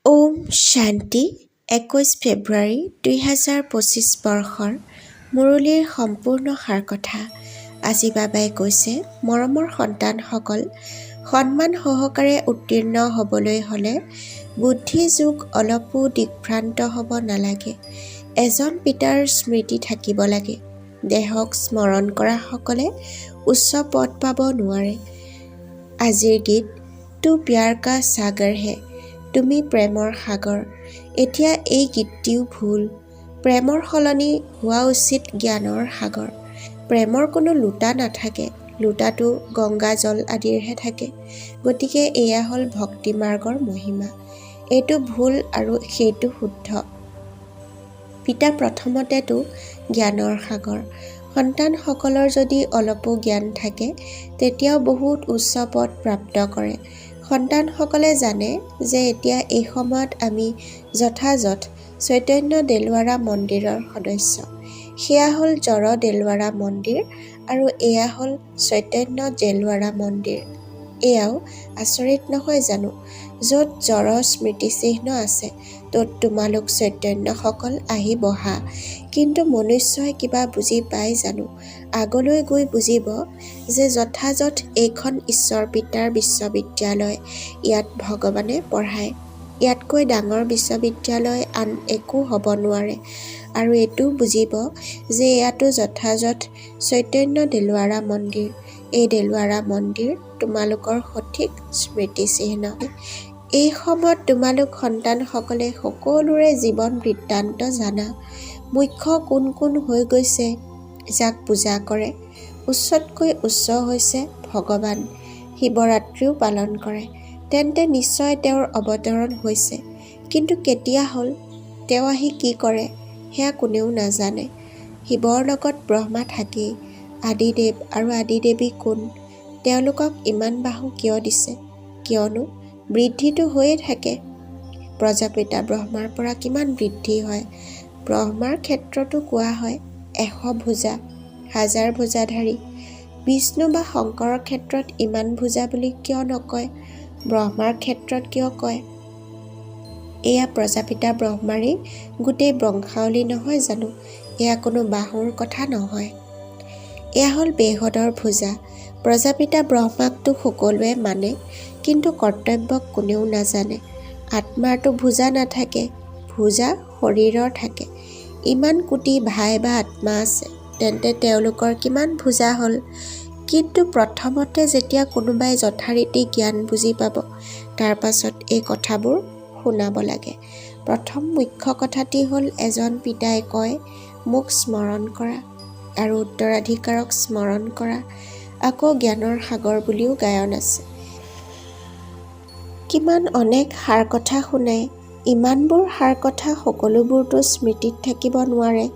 ওম শান্তি। 21 ফেব্ৰুৱাৰী 2025 বৰ্ষৰ মুৰলীৰ সম্পূৰ্ণ সাৰ কথা। আজি বাবাই কৈছে, মৰমৰ সন্তানসকল, সন্মান সহকাৰে উত্তীৰ্ণ হ'বলৈ হ'লে বুদ্ধি যোগ অলপো দিগ্ভ্ৰান্ত হ'ব নালাগে। এজন পিতাৰ স্মৃতি থাকিব লাগে। দেহক স্মৰণ কৰাসকলে উচ্চ পদ পাব নোৱাৰে। আজিৰ গীত, तू प्यार का सागर है, তুমি প্ৰেমৰ সাগৰ। এতিয়া এই গীতটিও ভুল। প্ৰেমৰ সলনি হোৱা উচিত জ্ঞানৰ সাগৰ। প্ৰেমৰ কোনো লোটা নাথাকে। লোটাটো গংগা জল আদিৰহে থাকে। গতিকে এয়া হ'ল ভক্তি মাৰ্গৰ মহিমা। এইটো ভুল আৰু সেইটো শুদ্ধ। পিতা প্ৰথমতেতো জ্ঞানৰ সাগৰ। সন্তানসকলৰ যদি অলপো জ্ঞান থাকে তেতিয়াও বহুত উচ্চ পদ প্ৰাপ্ত কৰে। সন্তানসকলে জানে যে এতিয়া এই সময়ত আমি যথাযথ চৈতন্য দেলৱাৰা মন্দিৰৰ সদস্য। সেয়া হ'ল জড় দেলৱাৰা মন্দিৰ আৰু এয়া হ'ল চৈতন্য দেলৱাৰা মন্দিৰ। এয়াও আচৰিত নহয় জানো? য'ত জড় স্মৃতিচিহ্ন আছে ত'ত তোমালোক চৈতন্যসকল আহি বহা। কিন্তু মনুষ্যই কিবা বুজি পায় জানো? আগলৈ গৈ বুজিব যে যথাযথ এইখন ঈশ্বৰ পিতাৰ বিশ্ববিদ্যালয়, ইয়াত ভগৱানে পঢ়ায়। ইয়াতকৈ ডাঙৰ বিশ্ববিদ্যালয় আন একো হ'ব নোৱাৰে। আৰু এইটোও বুজিব যে এয়াতো যথাযথ চৈতন্য দেলৱাৰা মন্দিৰ। এই দেলৱাৰা মন্দিৰ তোমালোকৰ সঠিক স্মৃতিচিহ্ন। এই সময়ত তোমালোক সন্তানসকলে সকলোৰে জীৱন বৃত্তান্ত জানা। মুখ্য কোন কোন হৈ গৈছে, যাক পূজা কৰে। উচ্চতকৈ উচ্চ হৈছে ভগৱান। শিৱৰাত্ৰিও পালন কৰে। তেন্তে নিশ্চয় তেওঁৰ অৱতৰণ হৈছে। কিন্তু কেতিয়া হ'ল, তেওঁ আহি কি কৰে, সেয়া কোনেও নাজানে। শিৱৰ লগত ব্ৰহ্মা থাকেই। আদিদেৱ আৰু আদিদেৱী কোন? তেওঁলোকক ইমান বাহু কিয় দিছে? কিয়নো বৃদ্ধিতো হৈয়ে থাকে। প্ৰজাপিতা ব্ৰহ্মাৰ পৰা কিমান বৃদ্ধি হয়। ব্ৰহ্মাৰ ক্ষেত্ৰতো কোৱা হয় 100 ভুজা, হাজাৰ ভুজাধাৰী। বিষ্ণু বা শংকৰৰ ক্ষেত্ৰত ইমান ভুজা বুলি কিয় নকয়? ব্ৰহ্মাৰ ক্ষেত্ৰত কিয় কয়? এয়া প্ৰজাপিতা ব্ৰহ্মাৰেই গোটেই বংশাৱলী নহয় জানো? এয়া কোনো বাহুৰ কথা নহয়। এয়া হ'ল বেহদৰ ভুজা। প্ৰজাপিতা ব্ৰহ্মাকতো সকলোৱে মানে, কিন্তু কৰ্তব্যক কোনেও নাজানে। আত্মাৰতো ভুজা নাথাকে, ভুজা শৰীৰৰ থাকে। ইমান কোটি ভাই বা আত্মা আছে, তেন্তে তেওঁলোকৰ কিমান ভুজা হ'ল? কিন্তু প্ৰথমতে যেতিয়া কোনোবাই যথাৰীতি জ্ঞান বুজি পাব, তাৰ পাছত এই কথাবোৰ শুনাব লাগে। প্ৰথম মুখ্য কথাটি হ'ল এজন পিতাই কয়, মোক স্মৰণ কৰা আৰু উত্তৰাধিকাৰক স্মৰণ কৰা। আকৌ জ্ঞানৰ সাগৰ বুলিও গায়ন আছে। কিমান অনেক সাৰ কথা শুনায়। ইমানবোৰ সাৰ কথা সকলোবোৰতো স্মৃতিত থাকিব নোৱাৰে।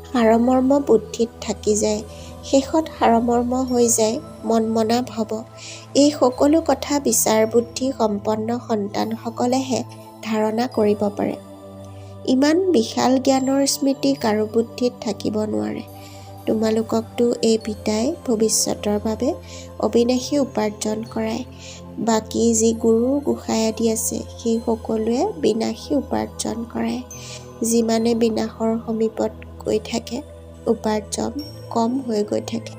সাৰমৰ্ম বুদ্ধিত থাকি যায়। শেষত সাৰমৰ্ম হৈ যায় মনমনা ভৱ। এই সকলো কথা বিচাৰ বুদ্ধি সম্পন্ন সন্তানসকলেহে ধাৰণা কৰিব পাৰে। ইমান বিশাল জ্ঞানৰ স্মৃতি কাৰো বুদ্ধিত থাকিব নোৱাৰে। তোমালোককতো এই পিতাই ভৱিষ্যতৰ বাবে অবিনাশী উপাৰ্জন কৰায়। বাকী যি গুৰু গোসাঁই আদি আছে সেই সকলোৱে বিনাশী উপাৰ্জন কৰায়। যিমানে বিনাশৰ সমীপত গৈ থাকে, উপাৰ্জন কম হৈ গৈ থাকে।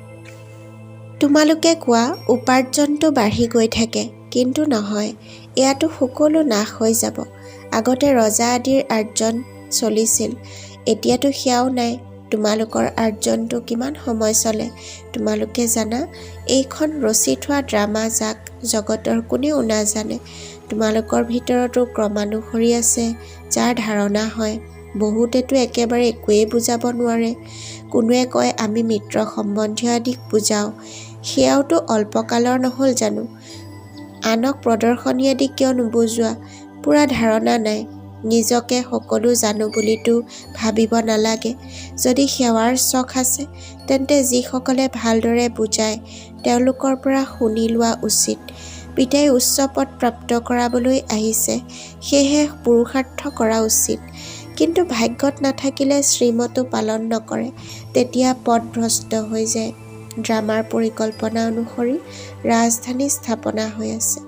তোমালোকে কোৱা উপাৰ্জনটো বাঢ়ি গৈ থাকে, কিন্তু নহয়, এয়াতো সকলো নাশ হৈ যাব। আগতে ৰজা আদিৰ আৰ্জন চলিছিল, এতিয়াতো সেয়াও নাই। তোমালোকৰ আৰ্জনটো কিমান সময় চলে? তোমালোকে জানা এইখন ৰচি থোৱা ড্ৰামা, যাক জগতৰ কোনেও নাজানে। তোমালোকৰ ভিতৰতো ক্ৰমানুসৰি আছে যাৰ ধাৰণা হয়। বহুতেতো একেবাৰে একোৱেই বুজাব নোৱাৰে। কোনোৱে কয় আমি মিত্ৰ সম্বন্ধীয় আদিক বুজাওঁ। সেয়াওতো অল্পকালৰ নহ'ল জানো? আনক প্ৰদৰ্শনী আদি কিয় নুবুজোৱা? পূৰা ধাৰণা নাই। নিজকে সকলো জানো বুলিতো ভাবিব নালাগে। যদি সেৱাৰ চখ আছে তেন্তে যিসকলে ভালদৰে বুজায় তেওঁলোকৰ পৰা শুনি লোৱা উচিত। পিতাই উচ্চ পদ প্ৰাপ্ত কৰাবলৈ আহিছে, সেয়েহে পুৰুষাৰ্থ কৰা উচিত। কিন্তু ভাগ্যত নাথাকিলে শ্ৰীমতো পালন নকৰে, তেতিয়া পদ ভ্ৰষ্ট হৈ যায়। ড্ৰামাৰ পৰিকল্পনা অনুসৰি ৰাজধানী স্থাপনা হৈ আছে।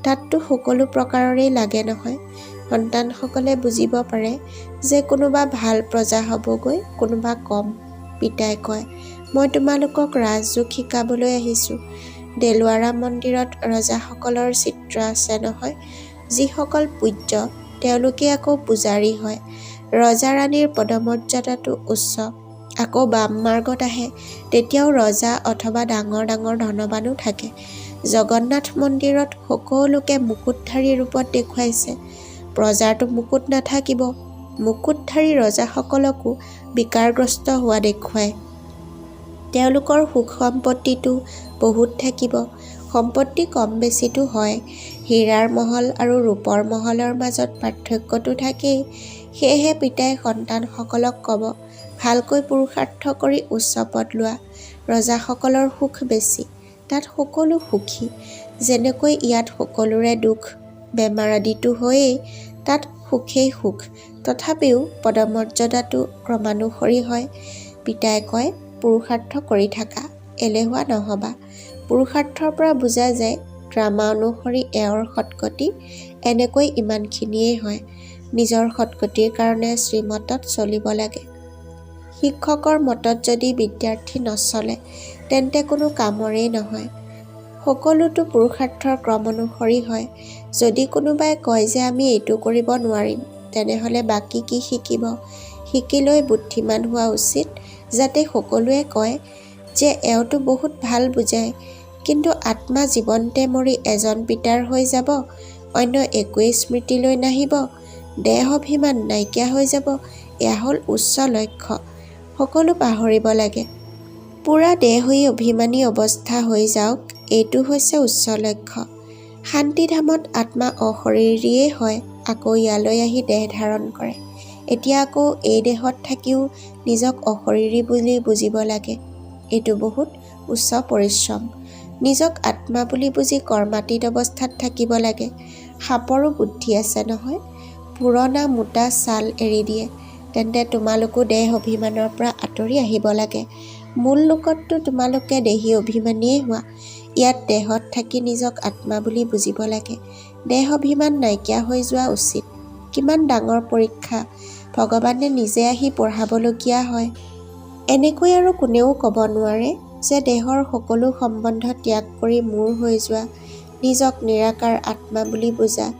তাততো সকলো প্ৰকাৰৰেই লাগে নহয়। সন্তানসকলে বুজিব পাৰে যে কোনোবা ভাল প্ৰজা হ'বগৈ, কোনোবা কম। পিতাই কয়, মই তোমালোকক ৰাজযোগ শিকাবলৈ আহিছোঁ। দেলৱাৰা মন্দিৰত ৰজাসকলৰ চিত্ৰ আছে নহয়। যিসকল পূজ্য তেওঁলোকেই আকৌ পূজাৰী হয়। ৰজা-ৰাণীৰ পদমৰ্যাদাতো উচ্চ। আকৌ বাম মাৰ্গত আহে, তেতিয়াও ৰজা অথবা ডাঙৰ ডাঙৰ ধনৱানো থাকে। জগন্নাথ মন্দিৰত সকলোকে মুকুটধাৰী ৰূপত দেখুৱাইছে। প্ৰজাৰতো মুকুট নাথাকিব। মুকুটধাৰী ৰজাসকলকো বিকাৰগ্ৰস্ত হোৱা দেখুৱায়। তেওঁলোকৰ সুখ-সম্পত্তিতো বহুত থাকিব। সম্পত্তি কম বেছিতো হয়। হীৰাৰ মহল আৰু ৰূপৰ মহলৰ মাজত পাৰ্থক্যতো থাকেই। সেয়েহে পিতাই সন্তানসকলক ক'ব, ভালকৈ পুৰুষাৰ্থ কৰি উচ্চ পদ লোৱা। ৰজাসকলৰ সুখ বেছি, তাত সকলো সুখী। যেনেকৈ ইয়াত সকলোৰে দুখ, বেমাৰ আদিতো হয়েই, তাত সুখেই সুখ। তথাপিও পদমৰ্যাদাতো ক্ৰমানুসৰি হয়। পিতাই কয়, পুৰুষাৰ্থ কৰি থাকা, এলেহুৱা নহ'বা। পুৰুষাৰ্থৰ পৰা বুজা যায়, ড্ৰামা অনুসৰি এওঁৰ সৎগতি এনেকৈ ইমানখিনিয়েই হয়। নিজৰ সৎগতিৰ কাৰণে শ্ৰীমতত চলিব লাগে। শিক্ষকৰ মতত যদি বিদ্যাৰ্থী নচলে তেন্তে কোনো কামৰেই নহয়। সকলোতো পুৰুষাৰ্থৰ ক্ৰম অনুসৰি হয়। যদি কোনোবাই কয় যে আমি এইটো কৰিব নোৱাৰিম, তেনেহ'লে বাকী কি শিকিব? শিকি লৈ বুদ্ধিমান হোৱা উচিত যাতে সকলোৱে কয় যে এওঁতো বহুত ভাল বুজায়। কিন্তু আত্মা জীৱন্তে মৰি এজন পিতাৰ হৈ যাব, অন্য একোৱেই স্মৃতিলৈ নাহিব, দেহ অভিমান নাইকিয়া হৈ যাব, এয়া হ'ল উচ্চ লক্ষ্য। সকলো পাহৰিব লাগে। পূৰা দেহ হৈ অভিমানী অৱস্থা হৈ যাওক, এইটো হৈছে উচ্চ লক্ষ্য। শান্তিধামত আত্মা অশৰীৰীয়েই হয়, আকৌ ইয়ালৈ আহি দেহ ধাৰণ কৰে। এতিয়া আকৌ এই দেহত থাকিও নিজক অশৰীৰী বুলি বুজিব লাগে। এইটো বহুত উচ্চ পৰিশ্ৰম। নিজক আত্মা বুলি বুজি কৰ্মাতীত অৱস্থাত থাকিব লাগে। সাপৰো বুদ্ধি আছে নহয়, পুৰণা মোটা ছাল এৰি দিয়ে। তেন্তে তোমালোকো দেহ অভিমানৰ পৰা আঁতৰি আহিব লাগে। মূল লোকততো তোমালোকে দেহী অভিমানীয়েই হোৱা। ইয়াত দেহত থাকি নিজক আত্মা বুলি বুজিব লাগে। দেহ অভিমান নাইকিয়া হৈ যোৱা উচিত। কিমান ডাঙৰ পৰীক্ষা, ভগৱানে নিজে আহি পঢ়াবলগীয়া হয়। এনেকৈ আৰু কোনেও ক'ব নোৱাৰে যে দেহৰ সকলো সম্বন্ধ ত্যাগ কৰি মোৰ হৈ যোৱা, নিজক নিৰাকাৰ আত্মা বুলি বুজা।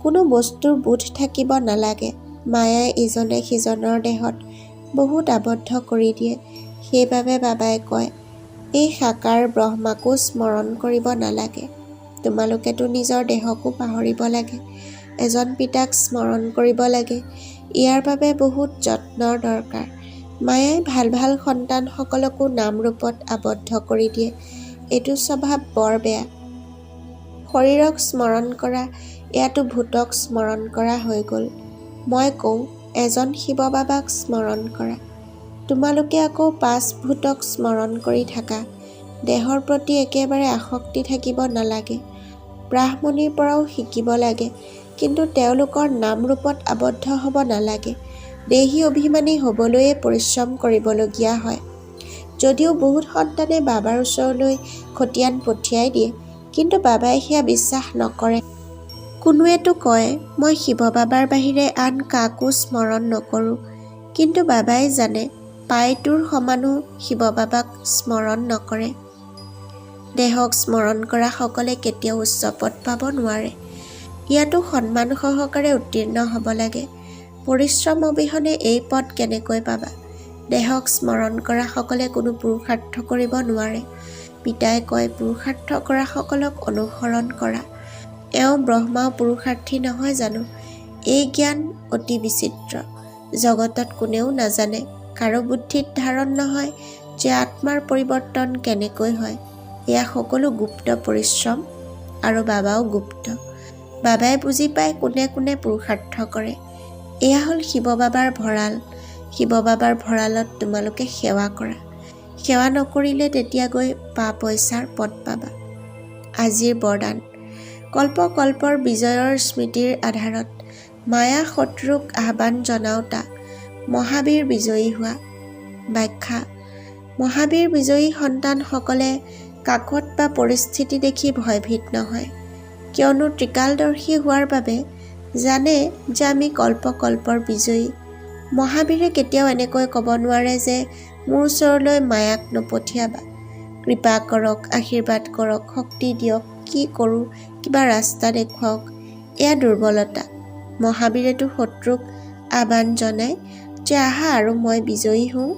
কোনো বস্তুৰ বোধ থাকিব নালাগে। মায়াই ইজনে সিজনৰ দেহত বহুত আবদ্ধ কৰি দিয়ে। সেইবাবে বাবাই কয়, এই সাকাৰ ব্ৰহ্মাকো স্মৰণ কৰিব নালাগে। তোমালোকেতো নিজৰ দেহকো পাহৰিব লাগে। এজন পিতাক স্মৰণ কৰিব লাগে। ইয়াৰ বাবে বহুত যত্নৰ দৰকাৰ। মায়াই ভাল ভাল সন্তানসকলকো নাম ৰূপত আবদ্ধ কৰি দিয়ে। এইটো স্বভাৱ বৰ বেয়া। শৰীৰক স্মৰণ কৰা, এয়াতো ভূতক স্মৰণ কৰা হৈ গ'ল। মই কওঁ, এজন শিৱ বাবাক স্মৰণ কৰা। তোমালোকে আকৌ পাঁচ ভূতক স্মৰণ কৰি থাকা। দেহৰ প্ৰতি একেবাৰে আসক্তি থাকিব নালাগে। ব্ৰাহ্মণীৰ পৰাও শিকিব লাগে, কিন্তু তেওঁলোকৰ নাম ৰূপত আবদ্ধ হ'ব নালাগে। দেহী অভিমানী হ'বলৈয়ে পৰিশ্ৰম কৰিবলগীয়া হয়। যদিও বহুত সন্তানে বাবাৰ ওচৰলৈ খতিয়ান পঠিয়াই দিয়ে, কিন্তু বাবাই সেয়া বিশ্বাস নকৰে। কোনোৱেতো কয়, মই শিৱ বাবাৰ বাহিৰে আন কাকো স্মৰণ নকৰোঁ। কিন্তু বাবাই জানে, পাইটোৰ সমানো শিৱ বাবাক স্মৰণ নকৰে। দেহক স্মৰণ কৰাসকলে কেতিয়াও উচ্চ পদ পাব নোৱাৰে। ইয়াতো সন্মান সহকাৰে উত্তীৰ্ণ হ'ব লাগে। পৰিশ্ৰম অবিহনে এই পদ কেনেকৈ পাবা? দেহক স্মৰণ কৰাসকলে কোনো পুৰুষাৰ্থ কৰিব নোৱাৰে। পিতাই কয়, পুৰুষাৰ্থ কৰাসকলক অনুসৰণ কৰা। এওঁ ব্ৰহ্মাও পুৰুষাৰ্থী নহয় জানো? এই জ্ঞান অতি বিচিত্ৰ। জগতত কোনেও নাজানে, কাৰো বুদ্ধিত ধাৰণ নহয় যে আত্মাৰ পৰিৱৰ্তন কেনেকৈ হয়। এয়া সকলো গুপ্ত পৰিশ্ৰম আৰু বাবাও গুপ্ত। বাবাই বুজি পায় কোনে কোনে পুৰুষাৰ্থ কৰে। এয়া হ'ল শিৱ বাবাৰ ভঁৰাল। শিৱ বাবাৰ ভঁৰালত তোমালোকে সেৱা কৰা। সেৱা নকৰিলে তেতিয়া গৈ পা পইচাৰ পদ পাবা। আজিৰ বৰদান, কল্প কল্পৰ বিজয়ৰ স্মৃতিৰ আধাৰত মায়া শত্ৰুক আহ্বান জনাওঁতা মহাবীৰ বিজয়ী হোৱা। ব্যাখ্যা, মহাবীৰ বিজয়ী সন্তানসকলে কাকত বা পৰিস্থিতি দেখি ভয়ভীত নহয়, কিয়নো ত্ৰিকালদৰ্শী হোৱাৰ বাবে জানে যে আমি কল্প-কল্পৰ বিজয়ী। মহাবীৰে কেতিয়াও এনেকৈ ক'ব নোৱাৰে যে মোৰ ওচৰলৈ মায়াক নপঠিয়াবা। কৃপা কৰক, আশীৰ্বাদ কৰক, শক্তি দিয়ক, কি কৰোঁ, কিবা ৰাস্তা দেখুৱাওক। এয়া দুৰ্বলতা। মহাবীৰেতো শত্ৰুক আহ্বান জনায় যে আহা আৰু মই বিজয়ী হওঁ।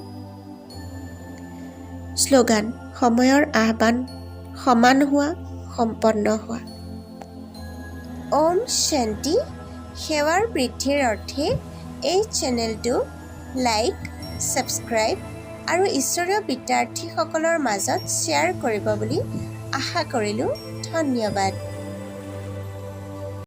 শ্লোগান, সময়ৰ আহ্বান সমান হোৱা, সম্পন্ন হোৱা। ওম শান্তি। সেৱাৰ বৃদ্ধিৰ অৰ্থে এই চেনেলটো লাইক, ছাবস্ক্ৰাইব আৰু ঈশ্বৰীয় বিদ্যাৰ্থীসকলৰ মাজত শ্বেয়াৰ কৰিব বুলি আশা কৰিলোঁ। ধন্যবাদ।